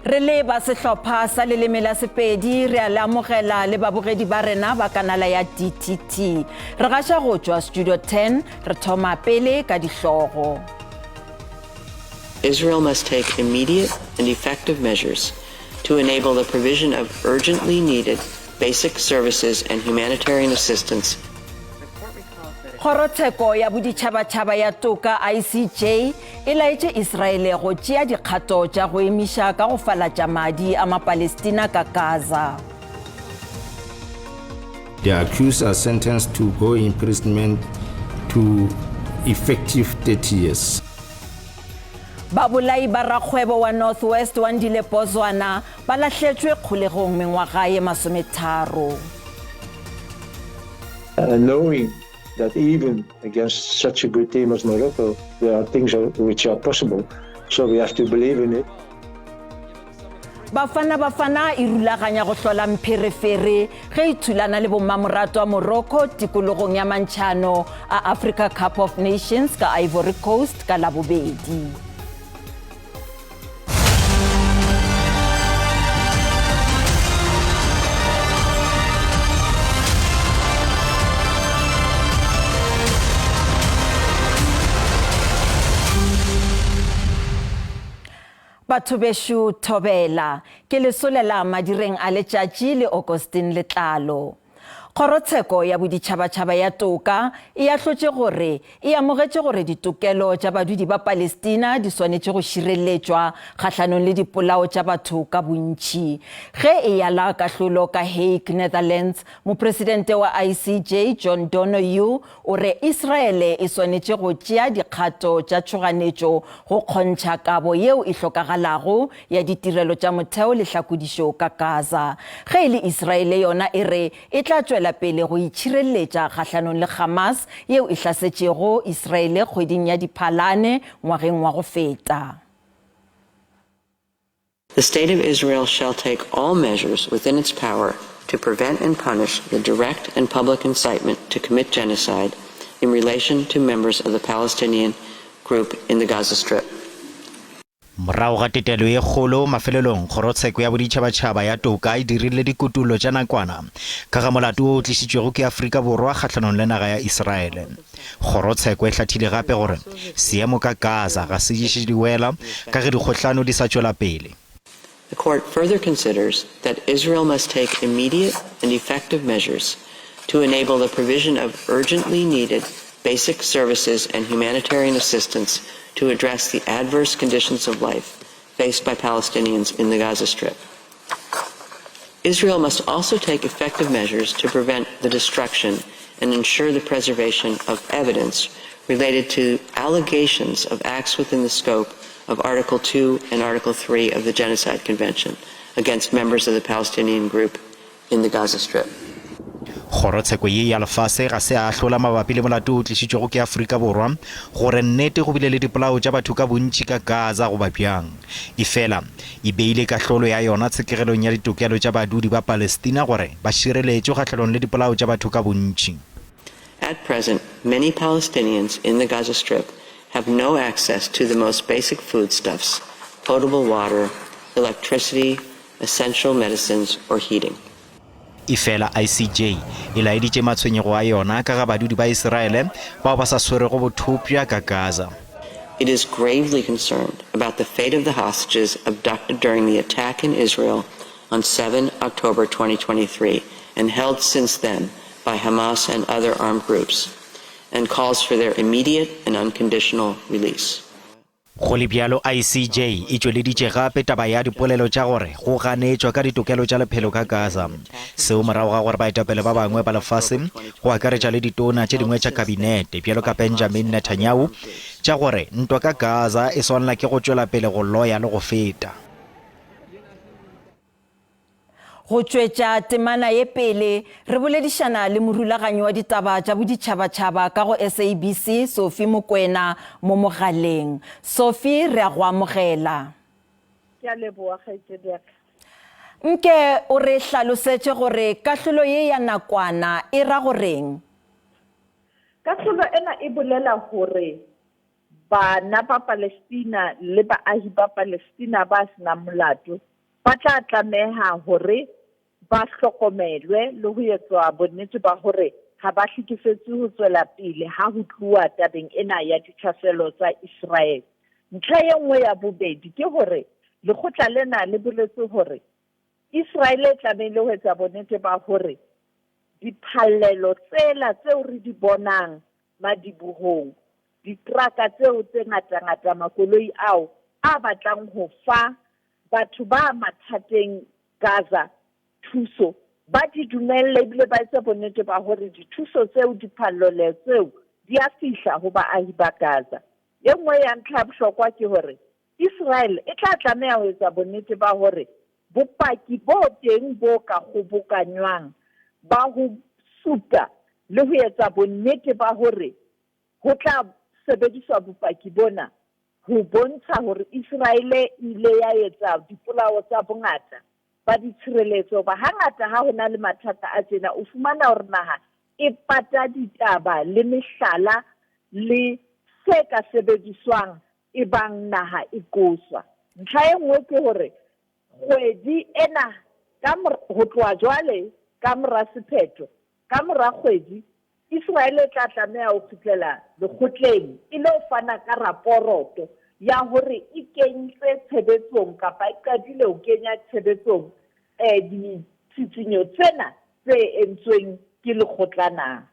Re le ba sehlopha sa leleme la Sepedi re a le amogela le babogedi ba rena ba kanala ya DTT. Re gaša go tšwa Studio 10, re thoma pele ka dihlogo. Israel must take immediate and effective measures to enable the provision of urgently needed basic services and humanitarian assistance. Kgorotsheko ya Boditšhabatšhaba ya Toka, ICJ, e laetše Israele go tšea dikgato tša go emiša ka go falatša madi a Mapalestina ka Gaza. The accused are sentenced to go imprisonment to effective 30 years. Babolai ba rakgwebo wa North West Wandile Bozwana ba lahletšwe kgolegong mengwaga ye masometharo. And knowing that even against such a good team as Morocco, there are things which are possible. So we have to believe in it. Bafana Bafana e rulaganya go hlola mpherefere ge e thulana le bommamoratwa Morocco tikologong ya mantšhano a Africa Cup of Nations ka Ivory Coast ka Labobedi. Batho bešo thobela, ke lesolela madireng a letšatši le Augustine Letlalo. Kgorotsheko ya Boditšhabatšhaba ya Toka e ahlotše gore e amogetše gore ditokelo tša badudi ba Palestina di swanetše go šireletšwa kgahlanong le dipolao tša batho ka bontši. Ge e ala kahlolo ka Hague, Netherlands, Mopresidente wa ICJ John Donoghue o re Israele e swanetše go tšea dikgato tša tšhoganetšo go kgontšha kabo yeo e hlokagalago ya ditirelo tša motheo le hlakodišo ka Gaza. Ge e le Israele yona e re e tla tšwela pele go itšhireletša kgahlanong le Hamas yeo e hlasetšego Israele kgweding ya Diphalane ngwageng wa go feta. The State of Israel shall take all measures within its power to prevent and punish the direct and public incitement to commit genocide in relation to members of the Palestinian group in the Gaza Strip. Morago ga tetelo ye kgolo, mafelelong Kgorotsheko ya Boditšhabatšhaba ya Toka e dirile dikutullo tša nakwana ka ga molato wo o tlišitšwego ke Afrika Borwa kgahlanong le naga ya Israele. Kgorotsheko e hlathile gape gore seemo ka Gaza ga se ješe diwela ka ge dikgohlano di sa tšwela pele. The court further considers that Israel must take immediate and effective measures to enable the provision of urgently needed basic services and humanitarian assistance to address the adverse conditions of life faced by Palestinians in the Gaza Strip. Israel must also take effective measures to prevent the destruction and ensure the preservation of evidence related to allegations of acts within the scope of Article 2 and Article 3 of the Genocide Convention against members of the Palestinian group in the Gaza Strip. Kgorotsheko ye ya lefase ga se ya ahlola mabapi le molato o tlišitšwego ke Afrika Borwa gore nnete go bile le dipolao tša batho ka bontši ka Gaza goba bjang. Efela, e beile kahlolo ya yona tshekegelong ya ditokelo tša badudi ba Palestina gore ba šireletšwe kgahlanong le dipolao tša batho ka bontši. At present, many Palestinians in the Gaza Strip have no access to the most basic foodstuffs, potable water, electricity, essential medicines or heating. Efela ICJ e laeditše matshwenyego a yona ka ga badudi ba Iseraele bao ba sa swerego bothopša ka Gaza. It is gravely concerned about the fate of the hostages abducted during the attack in Israel on 7 October 2023 and held since then by Hamas and other armed groups, and calls for their immediate and unconditional release. Go le bjalo, ICJ e tšweleditše gape taba ya dipolelo tša gore go ganetšwa ka ditokelo tša lephelo ka Gaza. Seo morago ga gore baetapele ba bangwe ba lefase, go akaretša le ditona tše dingwe tša kabinete bjalo ka Benjamin Netanyahu, tša gore ntwa ka Gaza e swanela ke go tšwela pele go loya le go feta. Go tšwetša temana ye pele, re boledišana le morulaganyi wa ditaba tša boditšhabatšhaba ka go SABC, Sophie Mokoena, mo mogaleng. Sophie, re a go amogela. Ke a leboga, kgaetšedi ya ka. Nke o re hlalosetše gore kahlolo ye ya nakwana e ra go reng? Kahlolo ena e bolela gore bana ba Palestina le baahi ba Palestina ba se nang molato. ba tla tlameha hore ba hlokomelwe le ho etswa bonnete ba hore ha ba hlekefetswe ho tswela pele ha ho tluwa tabeng ena ya ditlhaselo tsa Israel. Ntlha e nngwe ya bobedi ke hore lekgotla lena le boletse hore Israel e tlamehile ho etsa bonnete ba hore diphallelo tsela tseo re di bonang madibohong, diteraka tseo tse ngatangata, makoloi ao a batlang ho fa batho ba mathateng Gaza thuso, ba di dumelle ebile ba etse bonnete ba hore dithuso tseo, diphallelo tseo di a fihla ho baahi ba Gaza. E nngwe ya ntlha ya bohlokwa ke hore Israel e tla tlameha ho etsa bonnete ba hore bopaki bo teng bo ka kgobokanywang ba ho supa le ho etsa bonnete ba hore ho tla sebediswa bopaki bona ho bontsha hore Iseraele e ile ya etsa dipolao tsa bongata ba ditshireletso. Hoba hangata ha ho na le mathata a tjena, o fumana hore naha e pata ditaba le mehlala le se ka sebediswang ebang naha e qoswa. Ntlha e nngwe ke hore kgwedi ena ka ho tloha jwale ka mora sephetho, ka mora kgwedi, Iseraele e tla tlameha ho kgutlela lekgotleng e lo fana ka raporoto ya hore e kentse tshebetsong kapa e qadile ho kenya tshebetsong ditshitsinyo tsena tse entsweng ke lekgotla na.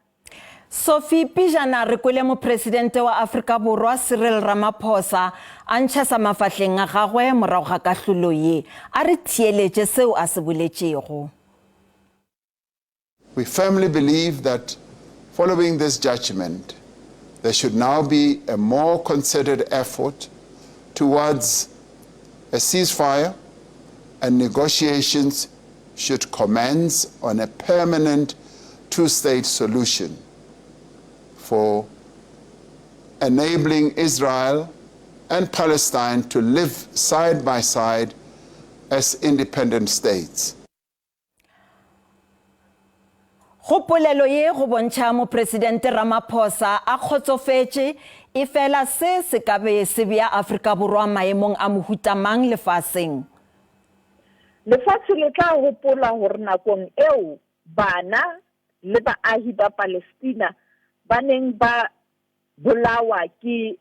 Sophie, Pejana re kwele Mopresidente wa Afrika Borwa Cyril Ramaphosa a ntšha sa mafahleng a gagwe morago ga kahlolo ye. A re theeletše seo a se boletšego. We firmly believe that following this judgment, there should now be a more concerted effort towards a ceasefire and negotiations should commence on a permanent two-state solution for enabling Israel and Palestine to live side by side as independent states. Go polelo ye go bontšha Mopresidente Ramaphosa a kgotsofetše, efela se se ka be se bea Afrika Borwa maemong a mohuta mang lefaseng? Lefatshe le tla hopola hore nakong eo bana le baahi ba Palestina ba neng ba bolawa ke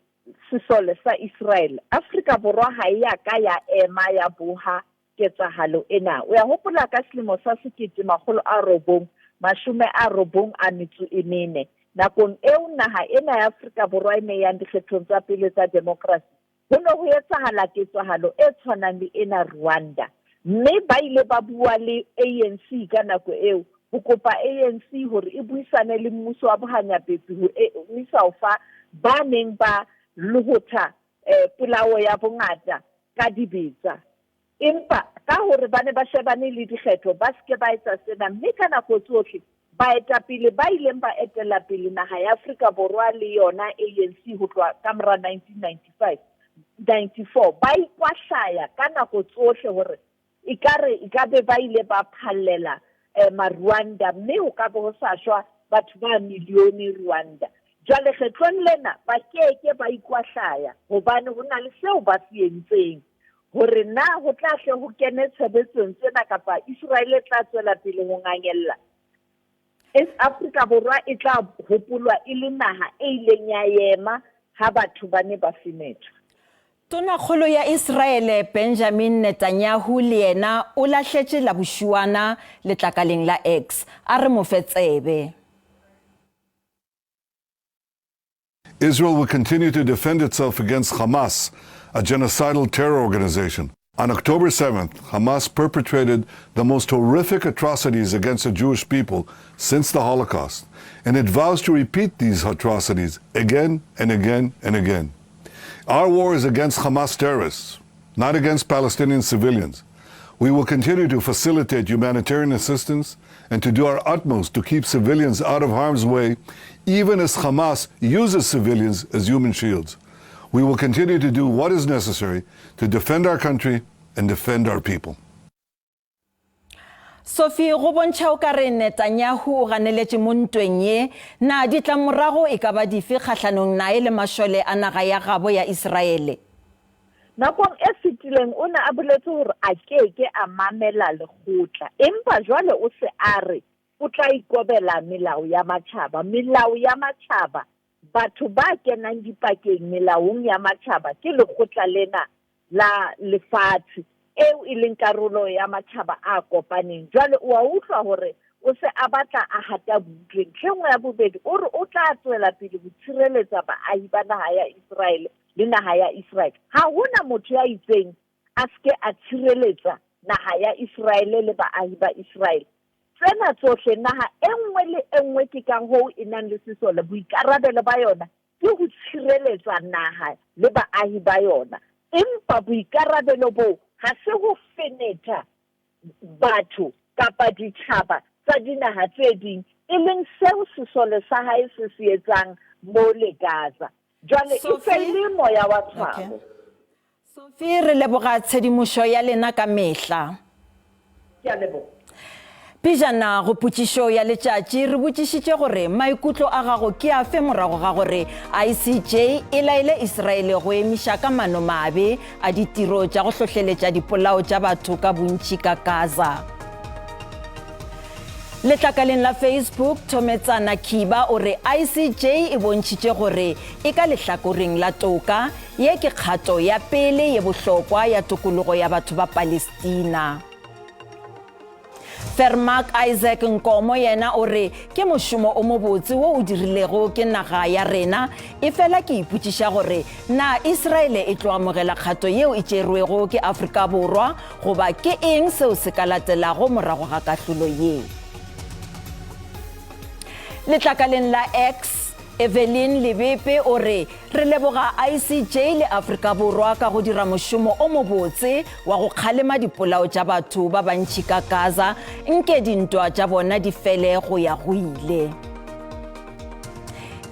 sesole sa Israel, Afrika Borwa ha e ya ka ya ema ya boha ketsahalo ena. O ya hopola ka selemo sa 1994, nakong eo naha ena ya Afrika Borwa e ne e yang dikgethong tsa pele tsa demokrasi, ho ne ho etsahala ketsahalo e tshwanang le ena Rwanda. Mme ba ile ba bua le ANC ka nako eo ho kopa ANC hore e buisane le mmuso wa bohanyapetsi ho emisa ho fa ba neng ba lohotha polao ya bongata ka dibetsa. Empa ka hore ba ne ba shebane le dikgetho, ba se ke ba etsa sena. Mme ka nako tsohle, baetapele ba ileng ba etella pele naha ya Afrika Borwa le yona ANC ho tloha ka mora 1995, 94, ba ikwahlaya ka nako tsohle hore ekare e ka be ba ile ba phallela eh, Marwanda mme ho ka be ho sa shwa batho ba milione Rwanda. Jwale kgetlong lena ba keke ba ikwahlaya hobane ho na le seo ba se entseng. Hore na ho tla hle ho kene tshebetsong tsena kapa Iseraele e tla tswela pele ho ngangella, Afrika Borwa e tla hopolwa e le naha e ileng ya ema ha batho ba ne ba fenethwa. Tonakgolo ya Israele Benjamin Netanyahu le yena o lahletše la bošuana letlakaleng la X. A re mo fe tsebe. Israel will continue to defend itself against Hamas, a genocidal terror organization. On October 7th, Hamas perpetrated the most horrific atrocities against the Jewish people since the Holocaust, and it vows to repeat these atrocities again and again and again. Our war is against Hamas terrorists, not against Palestinian civilians. We will continue to facilitate humanitarian assistance and to do our utmost to keep civilians out of harm's way, even as Hamas uses civilians as human shields. We will continue to do what is necessary to defend our country and defend our people. Sophie, go bontšha o ka re Netanyahu o ganeletše mo ntweng ye, na ditlamorago e ka ba dife kgahlanong nae le mašole a naga ya gabo ya Israele? Nakong e fetileng o ne a boletse hore a ke ke a mamela lekgotla, empa jwale o se a re o tla ikobela melao ya matjhaba. Melao ya matjhaba, batho ba kenang dipakeng melaong ya matjhaba ke lekgotla lena la lefatshe eo e leng karolo ya Matjhaba a Kopaneng. Jwale o a utlwa hore o se a batla a hata butle. Ntlha e nngwe ya bobedi, o re o tla tswela pele ho tshireletsa baahi ba naha ya Iseraele le naha ya Iseraele. Ha ho na motho ya itseng a se ke a tshireletsa naha ya Iseraele le baahi ba Iseraele. Tsena tsohle, naha e nngwe le e nngwe ke ka hoo e nang le sesole, boikarabelo ba yona ke ho tshireletsa naha le baahi ba yona. Empa boikarabelo boo ha se ho fenetha batho kapa ditjhaba tsa dinaha tse ding, e leng seo sesole sa hae se se etsang mole Gaza. Jwale e se e le moya wa tshabo. Sophie, re leboga tshedimošo ya lena ka mehla. Ke a leboga. Pejana go potšišo ya letšatši, re botšišitše gore maikutlo a gago ke afe morago ga gore ICJ e laele Israele go emiša ka manomabe a ditiro tša go hlohleletša dipolao tša batho ka bontši ka Gaza. Letlakaleng la Facebook, Thometsana Khiba o re ICJ e bontšhitše gore e ka lehlakoreng la toka. Ye ke kgato ya pele ye bohlokwa ya tokologo ya batho ba Palestina. Vermaak Isaac Nkomo yena o re ke mošomo o mobotse wo o dirilego ke naga ya rena, efela ke ipotšiša gore na Israele e tlo amogela kgato yeo e tšerwego ke Afrika Borwa goba ke eng seo se ka latelago morago ga kahlolo ye. Letlakaleng la X, Evelyn Lebepe o re, Re leboga ICJ le Afrika Borwa ka go dira mošomo o mobotse wa go kgalema dipolao tša batho ba bantši ka Gaza, nke dintwa tša bona di fele go ya go ile.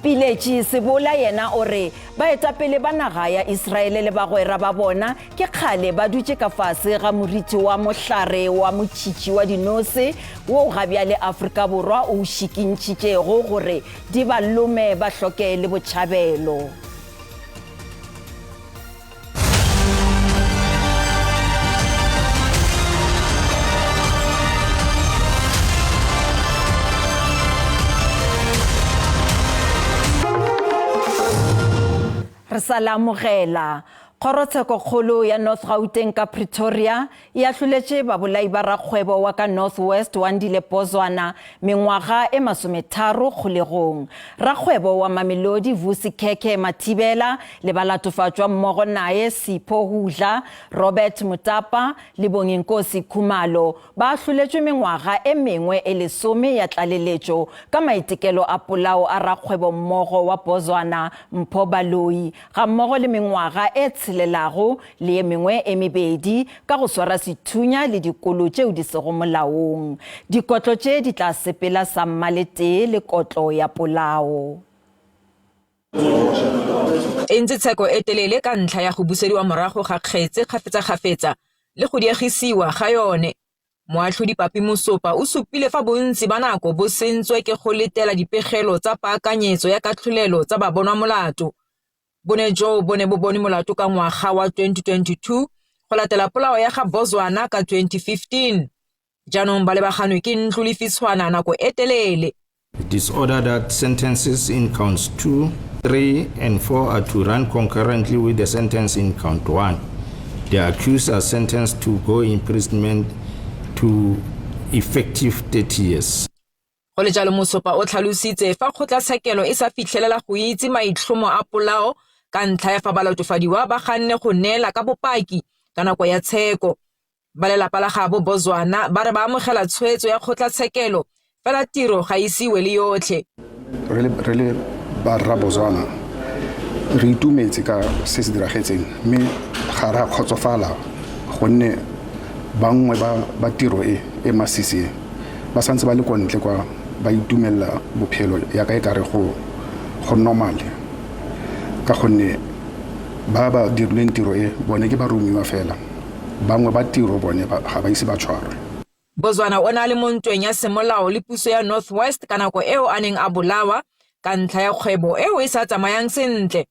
Piletši Sebola yena o re baetapele ba naga ya Israele le bagwera ba bona ke kgale ba dutše ka fase ga moriti wa mohlare wa motšhitšhi wa dinose wo gabjale Afrika Borwa o o šikintšhitšego gore Di ba lome ba hloke le botšhabelo. Re sa le amogela. Kgorotshekokgolo ya North Gauteng ka Pretoria e ahloletše babolai ba rakgwebo wa ka North West Wandile Pozwana mengwaga e masometharo kgolegong. Rakgwebo wa Mamelodi Vusi Khekhe Mathibela le balatofatšwa mmogo naye Sipho Hudla, Robert Mutapa le Bonginkosi Khumalo ba ahloletšwe mengwaga e mengwe e lesome ya tlaleletšo ka maitekelo a polao a rakgwebo mmogo wa Pozwana Mpho Baloyi gammogo le mengwaga e tshelelago le ye mengwe e mebedi ka go swara sethunya le dikolo tšeo di sego molaong. Dikotlo tše di tla sepela sammaletee le kotlo ya polao. E ntse tsheko e telele ka ntlha ya go busediwa morago ga kgetse kgafetsakgafetsa le go diegisiwa ga yone. Moatlhodi Papi Mosopa o supile fa bontsi ba nako bo sentswe ke go letela dipegelo tsa paakanyetso ya katlholelo tsa babonwamolato. Bone joo bo ne bo bonwe molato ka ngwaga wa 2022 go latela polao ya ga Bozwana ka 2015. Jaanong ba lebaganwe ke ntlo le fitshwana nako e telele. It is ordered that sentences in counts 2, 3 and 4 are to run concurrently with the sentence in count 1. The accused are sentenced to go imprisonment to effective 30 years. Go le jalo Mosopa o tlhalositse fa kgotlatshekelo e sa fitlhelela go itse maitlhomo a polao ka ntlha ya fa balatofadiwa ba ganne go neela ka bopaki ka nako ya tsheko. Ba lelapa la gaabo Bozwana ba re ba amogela tshwetso ya kgotlatshekelo fela tiro ga e ise e wele yotlhe. Re le ba rra Bozwana re itumetse ka se se diragetseng mme ga re a kgotsofala gonne bangwe ba ba tiro e e masisi e ba santse ba le ko ntle kwa ba itumelela bophelo yaka e kare go go normal ka gonne ba ba dirileng tiro e bone ke baromiwa fela bangwe ba tiro bone ga ba ise ba tshwarwe. Bozwana o ne a le mo ntweng ya semolao le puso ya North West ka nako eo a neng a bolawa ka ntlha ya kgwebo eo e sa tsamayang sentle.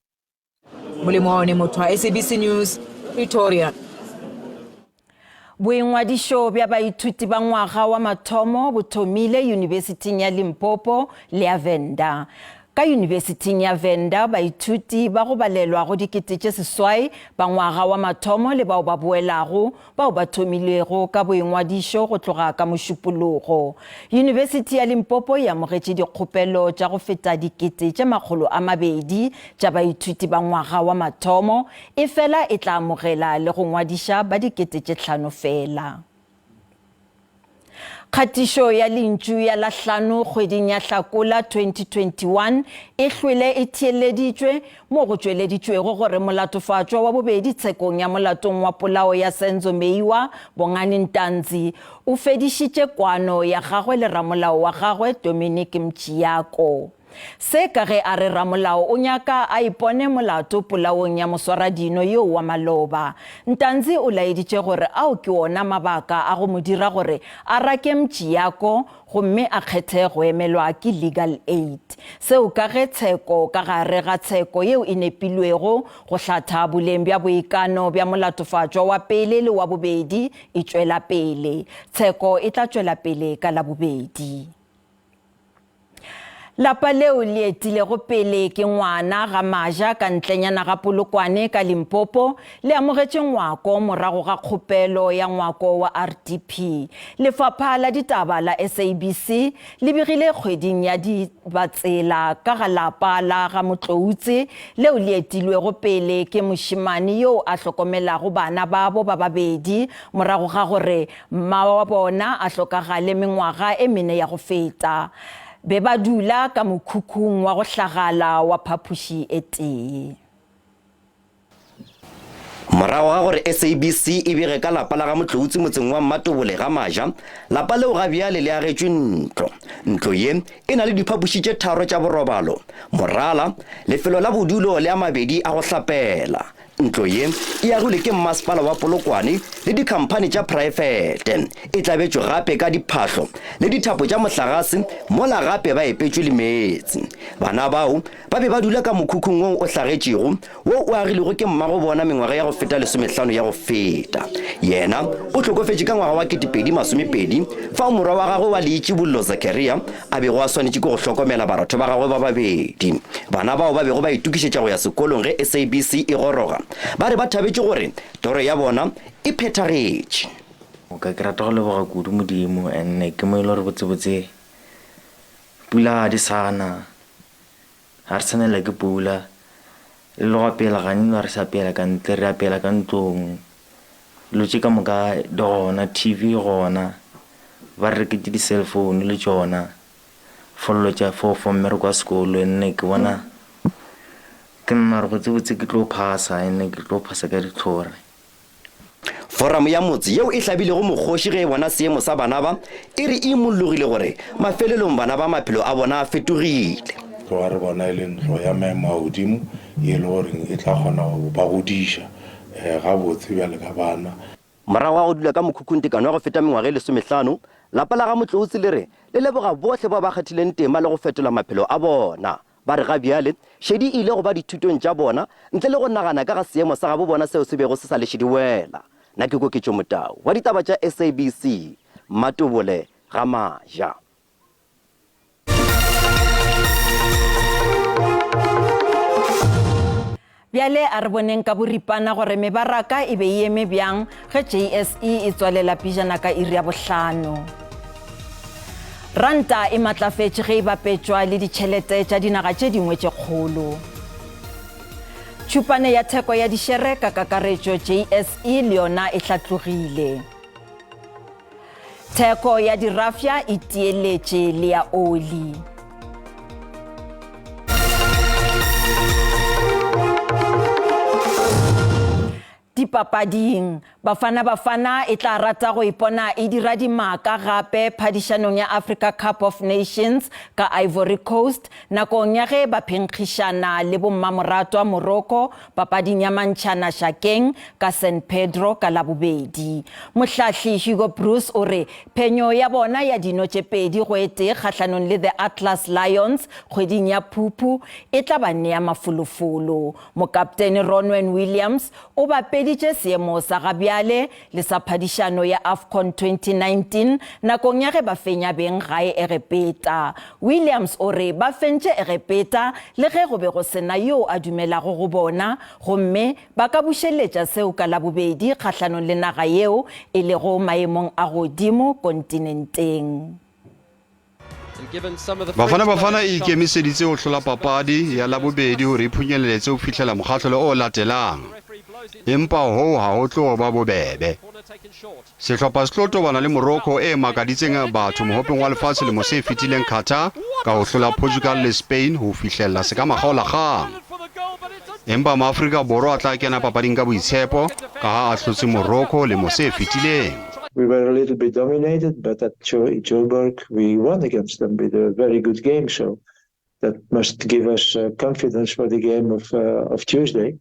Molemo wa one motho wa SABC News, Pretoria. Boingwadišo bja baithuti ba ngwaga wa mathomo bo thomile Yunibesithing ya Limpopo le ya Venda. Ka Yunibesithing ya Venda, baithuti ba go balelwa go 8000 ba ngwaga wa mathomo le bao ba boelago bao ba thomilego ka boingwadišo go tloga ka Mošupologo. Yunibesithi ya Limpopo e amogetše dikgopelo tša go feta 200,000 tša baithuti ba ngwaga wa mathomo, efela e tla amogela le go ngwadiša ba 5000 feela. Kgatišo ya Lentšu ya Lahlano kgweding ya Hlakola 2021 e hlwele e theeleditšwe mo go tšweleditšwego gore molatofatšwa wa bobedi tshekong ya molatong wa polao ya Senzo Meyiwa, Bongani Ntanzi, o fedišitše kwano ya gagwe le ramolao wa gagwe Dominic Mjiyako. Se ka ge a re ramolao o nyaka a ipone molato polaong ya moswaradino yoo wa maloba. Ntanzi o laeditše gore ao ke ona mabaka a go mo dira gore a rake Mjiyako gomme a kgethe go emelwa ke Legal Aid. Seo ka ge tsheko ka gare ga tsheko yeo e nepilwego go hlatha boleng bja boikano bja molatofatšwa wa pele le wa bobedi e tšwela pele. Tsheko e tla tšwela pele ka Labobedi. Lapa leo le etilego pele ke ngwana ga Maja ka ntlenyana ga Polokwane ka Limpopo le amogetše ngwako morago ga kgopelo ya ngwako wa RDP. Lefapha la ditaba la SABC le begile kgweding ya Dibatsela ka ga lapa la ga Motloutse leo le etilwego pele ke mošemane yoo a hlokomelago bana babo ba babedi morago ga gore Mma wa bona a hlokagale mengwaga e mene ya go feta. Be ba dula ka mokhukhung wa go hlagala wa phapoši e tee. Morago ga gore SABC e bege ka lapa la ga Motloutse motseng wa Mmatobole ga Maja, lapa leo ga bjale le agetšwe ntlo. Ntlo ye e na le diphapoši tše tharo tša borobalo, morala, lefelo la bodulo le a mabedi a go hlapela. Ntlo ye e agilwe ke Mmasepala wa Polokwane le dikhamphani tša praefete. E tlabetšwe gape ka diphahlo le dithapo tša mohlagase mola gape ba epetšwe le meetse. Bana bao ba be ba dula ka mokhukhung woo o hlagetšego wo o agilwego ke mmago bona mengwaga ya go feta lesomehlano ya go feta. Yena o hlokofetše ka ngwaga wa 2020 fao morwa wa gagwe wa leitšibollo Zakaria a bego a swanetše ke go hlokomela baratho ba gagwe ba babedi. Bana bao ba bego ba itokišetša go ya sekolong ge SABC e goroga, ba re ba thabetše gore toro ya bona e phethagetše. Oka ke rata go leboga kudu Modimo and ke mo e le gore botsebotse pula ga di sa na, ga re sa nelwa ke pula le go apela ga nna re sa apela ka ntle re apela ka ntlong. Dilo tše ka moka di gona, TV e gona, ba re reketše di-cell phone le tšona, for dilo tša for for mmereko wa sekolo and-e ke bona ke nna gore botsebotse ke tlo phasa and-e ke tlo phasa ka ditlhore. Foramo ya motse yeo e hlabilego mokgoši ge e bona seemo sa bana ba, e re e imollogile gore mafelelong bana ba maphelo a bona a fetogile. Tloga re bona e le ntlo ya maemo a godimo ye e le goreng e tla kgona go ba godiša gabotse bjale ka bana. Morago ga go dula ka mokhukhung tekano ya go feta mengwaga e lesomehlano, lapa la ga Motloutse le re le leboga bohle bao ba kgathileng tema le go fetola maphelo a bona. Ba re ga bjale šedi e ile go ba dithutong tša bona ntle le go nagana ka ga seemo sa gabo bona seo se bego se sa leše di wela. Na ke Koketšo Motau wa ditaba tša SABC, Mmatobole, Ga Maja. Bjale a re boneng ka boripana gore mebaraka e be e eme bjang ge JSE e tswalela pejana ka iri ya bohlano. Ranta e matlafetše ge e bapetšwa le ditšhelete tša dinaga tše dingwe tše kgolo. Tšhupane ya theko ya dišere ka kakaretšo JSE le yona e hlatlogile. Theko ya dirafša e tieletše le ya oli. Dipapading, Bafana Bafana e tla rata go ipona e dira dimaka gape phadišanong ya Africa Cup of Nations ka Ivory Coast nakong ya ge ba phenkgišana le bommamoratwa Morocco papading ya mantšhana šakeng ka San Pedro ka Labobedi. Mohlahli Hugo Broos o re phenyo ya bona ya dino tše 2 go e tee kgahlanong le The Atlas Lions kgweding ya Phuphu e tla ba nea mafolofolo. Mokaptene Ronwen Williams O bapeditše seemo sa ga bjale le sa phadišano ya AFCON 2019 nakong ya ge ba fenya beng gae Egepeta. Williams o re ba fentše Egepeta le ge go be go se na yoo a dumelago go bona gomme ba ka bušeletša seo ka Labobedi kgahlanong le naga yeo e lego maemong a godimo kontinenteng. Bafana Bafana e ikemiseditse ho hlola papadi ya Labobedi hore e phunyeletse ho fihlela mokgahlelo o latelang. Empa hoo ha ho tlo ba bobebe. Sehlopha se tlo tobana le Morocco e makaditseng batho mohopeng wa lefatshe lemo se fetileng Qatar ka ho hlola Portugal le Spain ho fihlella se ka makgaolakgang. Empa Maafrika Borwa a tla kena papading ka boitshepo ka ha a hlotse Morocco lemo se fetileng. We were a little bit dominated, but at Joburg we won against them with a very good game. So that must give us uh, confidence for the game of, uh, of Tuesday.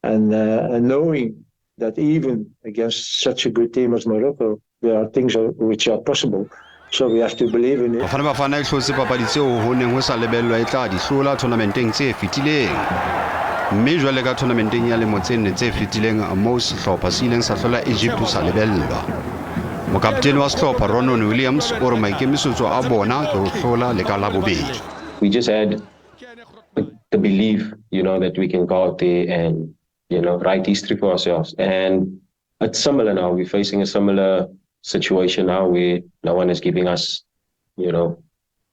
And, uh, and knowing that even against such a good team as Morocco, there are things which are possible. So we have to believe in it. Bafana Bafana e hlotse papadi tseo ho neng ho sa lebellwa e tla di hlola tournamenteng tse fetileng. Mme jwale ka tournamenteng ya lemo tse nne tse fetileng moo sehlopha se ileng sa hlola Egypt ho sa lebellwa. Mokaptene wa sehlopha Ronwen Williams o re maikemisetso a bona ke ho hlola le ka Labobedi. We just had the belief, you know, that we can go out there and, you know, write history for ourselves. And it's similar now. We're facing a similar situation now where no one is giving us, you know,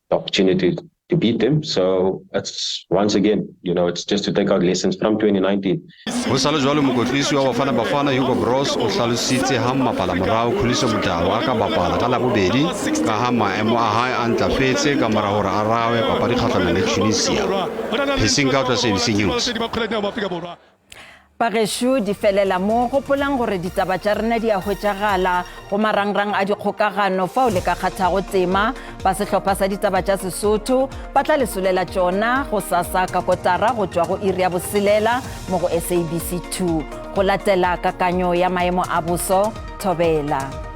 the opportunity to beat them. So it's once again, you know, it's just to take out lessons from 2019. Ho sa le jwalo mokotlisi wa Bafana Bafana Hugo Broos o hlalositse ha mmapala morao Khuliso Mudau a ka bapala ka Labobedi ka ha maemo a hae a ntlafetse ka mora hore a rawe papadi kgahlanong le Tunisia. Pheseng ka tla SABC News. Bagešo di felela mo. Gopolang gore ditaba tša rena di a hwetšagala go marangrang a dikgokagano fao le ka kgathago tema. Ba sehlopha sa ditaba tša Sesotho ba tla le solela tšona go sasa ka kotara go tšwa go iri ya boselela mo go SABC 2. Go latela kakanyo ya maemo a boso, thobela.